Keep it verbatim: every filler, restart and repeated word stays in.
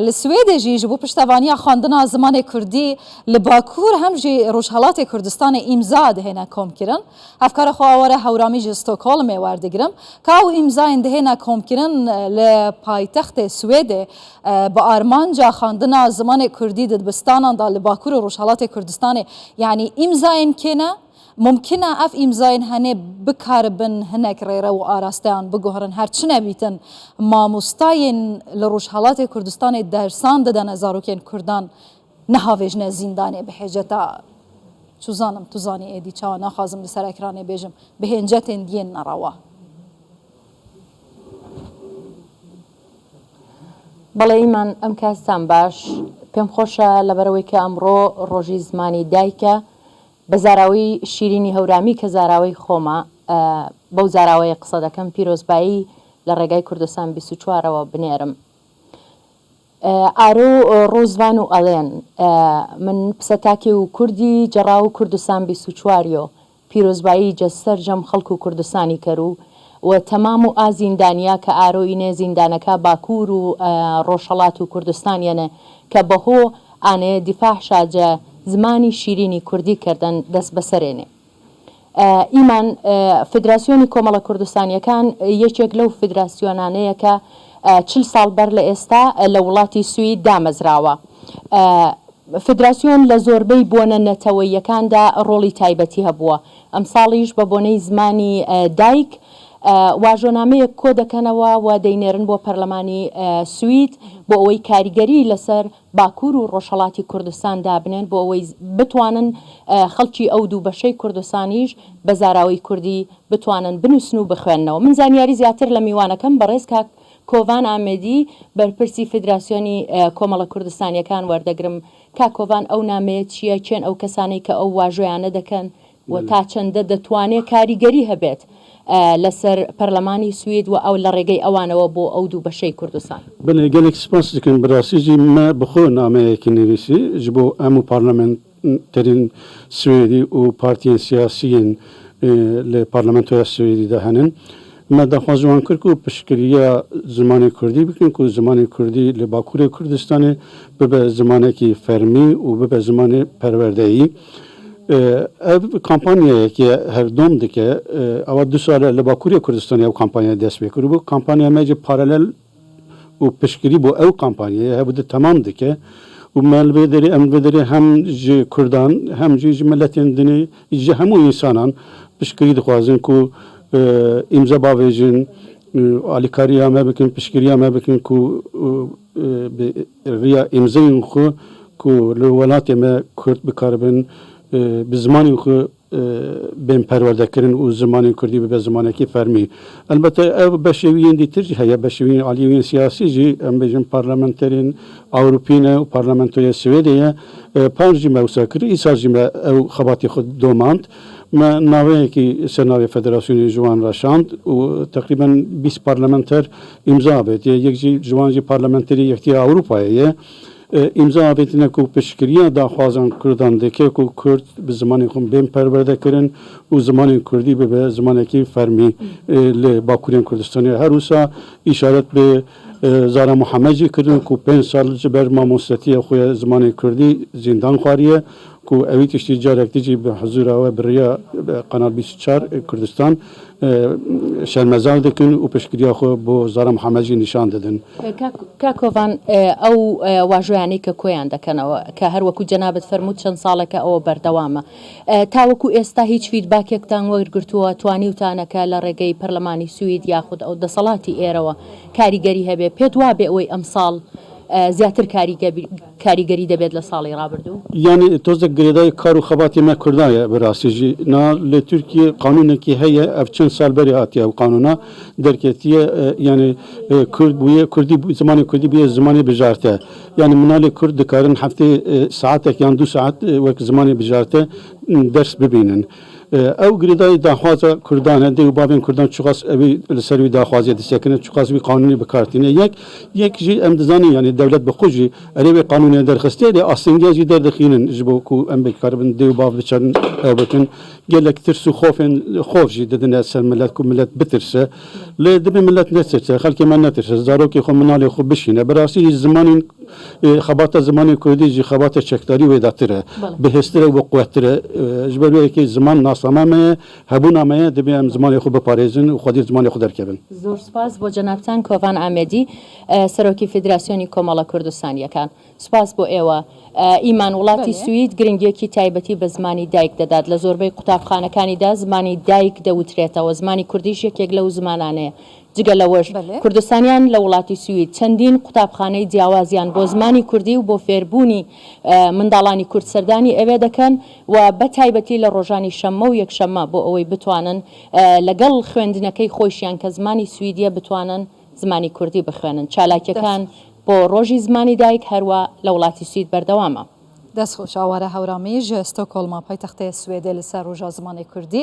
Li Swêdê jî ji bo piştevaniya xwendina zimanê kurdî li Bakur hem jî Rojhelatê Kurdistanê îmza dihêne komkirin. Hevkara xwe Aware Hewramî ji Stockholmê werdigirim. Ka ew îmzayên dihêne komkirin li paytextê Swêdê, e, bi armanca xwendina zimanê kurdî di dibistanan de li Bakur û Rojhelatê Kurdistanê, yanî îmzayên kê ne? Mumkin e ev îmzayên henê bikaribin hinek rêre û arasteyan biguherin. Her çi nebîtin, mamostayên li Rojhelatê Kurdistanê dersan didene zarokên kurdan, nehavêjine zîndanê bi hêceta, çu zanim, tu zanî êdî çawa, naxwazim li ser ekranê bêjim, bi hêncetên diyên nerewa. بەڵێ ئیمان، ئەم کاستان باش. پێم خۆشە لەبەرەوەی کە ئەمڕۆ ڕۆژی زمانی دایکە، بە زاراوەی شیرینی هەورامی کە زاراوەی خۆمە، بەو زاراوەیە قسە دەکەم، پیرۆزبایی لە ڕێگای کوردستان بیست و چوارەوە بنێرم. ئارۆ ڕوزڤان و ئەڵێن، من پسە تاکێ و کوردی جەڕا و کوردستان بیست و چواریۆ، پیرۆزبایی جە سەرجەم خەڵک و کوردستانی کەرو و تەمام و ئا زیندانیا کە ئارۆ ئینێ زیندانەکا باکوور و ڕۆژهەڵات و کوردستانیەنە کە بەهۆ ئانێ دیفاع شاجە زمانی شیرینی کوردی کردن دەست بەسەرێنێ. ئیمان، فدراسیۆنی کۆمەڵە کوردستانیەکان یەکێک لەو فدراسیۆنانەیە کە چل ساڵ بەر لە ئێستا لە وڵاتی سوید دامەزراوە. فدراسیۆن لە زۆربەی بۆنە نەتەوەییەکاندا ڕۆڵی تایبەتی هەبووە. ئەمساڵیش بە بۆنەی زمانی دایک، واژۆنامەیەک کۆ دەکەنەوە و دەینێرن بۆ پەرلەمانی سوید بۆ ئەوەی کاریگەری لەسەر باکوور و ڕۆژهەڵاتی کوردستان دابنێن، بۆ ئەوەی بتوانن خەڵکی ئەو دوو بەشەی کوردستانیش بە زاراوەی کوردی بتوانن بنووسن و بخوێننەوە. من زانیاری زیاتر لە میوانەکەم بەڕێز کاک کۆڤان ئامێدی، بەرپرسی فدراسیۆنی کۆمەڵە کوردستانیەکان وەردەگرم. کاک کۆڤان، ئەو نامەیە چییە؟ کێن ئەو کەسانەی کە ئەو واژۆیانە دەکەن و تا چەندە دەتوانێت کاریگەری هەبێت لەسەر پەرلەمانی سوید و ئەو لە ڕێگەی ئەوانەوە بۆ ئەو دوو بەشەی کوردستان؟ بەڵێ، گەلێک سپاس دەکەم. بەڕاستی جی مە بخۆ نامەیەکی نویسی ji bo em û parlamenterên Swêdî û partiyên siyasiyên li parlamentoya Swêdî de henin. Me daxwaz ji wan kir ku piştgiriya zimanê kurdî bikin ku zimanê kurdî li Bakurê Kurdistanê bibe zimanekî fermî û bibe zimanê perwerdeyî. Ev kampanyayekê hevdom dike. Ewa du sal e li Bakurê Kurdistanê ew kampanya dest pê kiribû. Kampanya me jî paralel û piştgirî bo ew kampanyayê hevdî temam dike. Û me li vê derê, em li vê derê hem ji kurdan hem jî ji miletên dinê, ji hemû însanan piştgirî dixwazin ku îmze bavêjin, alîkariya me bikin, piştgiriya me bikin ku bi riya îmzeyên xwe ku li welatê me kurd bikaribin bi zimanên xwe bên perwerdekirin û zimanê kurdî bibe zimanekî fermî. Elbette ev beşê wî yên dîtir jî heye, beşê wî aliyê wî yên siyasî jî, em bêjin parlamenterên Ewropî ne û parlamentoya Swêdê ye. Par jî me wisa kir, îsal jî me ew xebatê xwe domand. Me naveyekî ser navê federasyonê ji wan re şand û teqrîben bîst parlamenter îmza avêtiye. Yek jî ji wan jî parlamenterê Yekîtiya Ewropayê ye. Îmza avêtine ku piştgiriya daxwazan kurdan dike ku kurd bi zimanê xwe bên perwerdekirin û zimanê kurdî bibe zimanekî fermî li Bakurên Kurdistanê. Her wisa îşaret bi Zara Muhemed jî kirin ku pênc sal ji ber mamostetiya xwe ya zimanê kurdî zîndan xwariye, ku ewî tiştî carek din jî bi huzura we bi riya Kanal bîst û çar Kurdistan şermezar dikin û piştgiriya xwe bo Zara Muhemed jî nîşan didin. Kak Kovan، ئەو واژۆیانەی کە کۆیان دەکەنەوە کە هەر وەکو جەنابت فەرمووت چەند ساڵێکە ئەوە بەردەوامە، تاوەکو ئێستا هیچ فیدباکێکتان وەرگرتووە، توانیوتانە کە لە ڕێگەی پەرلەمانی سوید یاخود ئەو دەسەڵاتی ئێرەوە کاریگەری هەبێ؟ پێت وابێ ئەوەی ئەمساڵ زیاتر کاریگەری دەبێت لە ساڵی ڕابردوو؟ یانی تۆزێک گرێدای کار و xebatê me Kurdan ye bi rastî jî. Na li Tirkiye qanûnekî heye, ev çend sal berê hatiye ew qanûna derketiye, yani Kurd bûye, Kurdî, zimanê Kurdî bûye zimanê bijarte. Yani minalê Kurd dikarin heftê saetek yan du saet wek zimanê bijarte ders bibînin. Ew girêdayî daxwaza Kurdan e, dê û bavên Kurdan çiqas ewî li ser wî daxwazê disekine, çiqas wî qanûnê bi kar tîne. Yek, yek jî em dizanin, yanî dewlet bi xwe jî erê wê qanûnê derxistiye, lê astengiya jî derdixînin ji bo ku em bikaribin dê û bav biçarin ew bikin. Gelek tirs û xofên xof jî didine ser milet ku milet bitirse. Lê divê milet netirse, xelkê me netirse, zarokê xwe, minalê xwe bişîne. Bi rastî jî zimanên, e, xebata zimanê kurdî jî xebata çekdarî wê datir e. Belê. Bihêztir e û bi quwettir e. E, ji ber wê yekê ziman nasname me ye, hebûna me ye, divê em zimanê xwe biparêzin û xwedî zimanê xwe derkevin. Zor spas بۆ جەنابتان کۆڤان ئامێدی، ئە، سەرۆکی فیدراسیۆنی کۆمەڵە کوردستانیەکان. سپاس بۆ ئێوە. ئە، ئیمان، وڵاتی بەڵێ. سوید گرنگیەکی تایبەتی بە زمانی دایک دەدات لە زۆربەی قوتابخانەکانیدا زمانی دایک دەوترێتەوە. زمانی کوردیش یەکێک لەو زمانانەیە. جگە لەوەش، بەڵێ. کوردستانیان لە وڵاتی سوید چەندین قوتابخانەی جیاوازیان بۆ زمانی کوردی و بۆ فێربوونی، ئە، منداڵانی کورد سەردانی ئەوێ دەکەن و بە تایبەتی لە ڕۆژانی شەممە و یەکشەممە بۆ ئەوەی بتوانن، ئە، لەگەڵ خوێندنەکەی خۆیشیان کە زمانی سویدیە بتوانن زمانی کوردی بخوێنن. چالاکیەکان بۆ ڕۆژی زمانی دایک هەروە لە وڵاتی سوید بەردەوامە. دەست خۆش. ئاوارە هەورامی ji Stockholma paytextê Swêdê li ser Roja Zimanê Kurdî.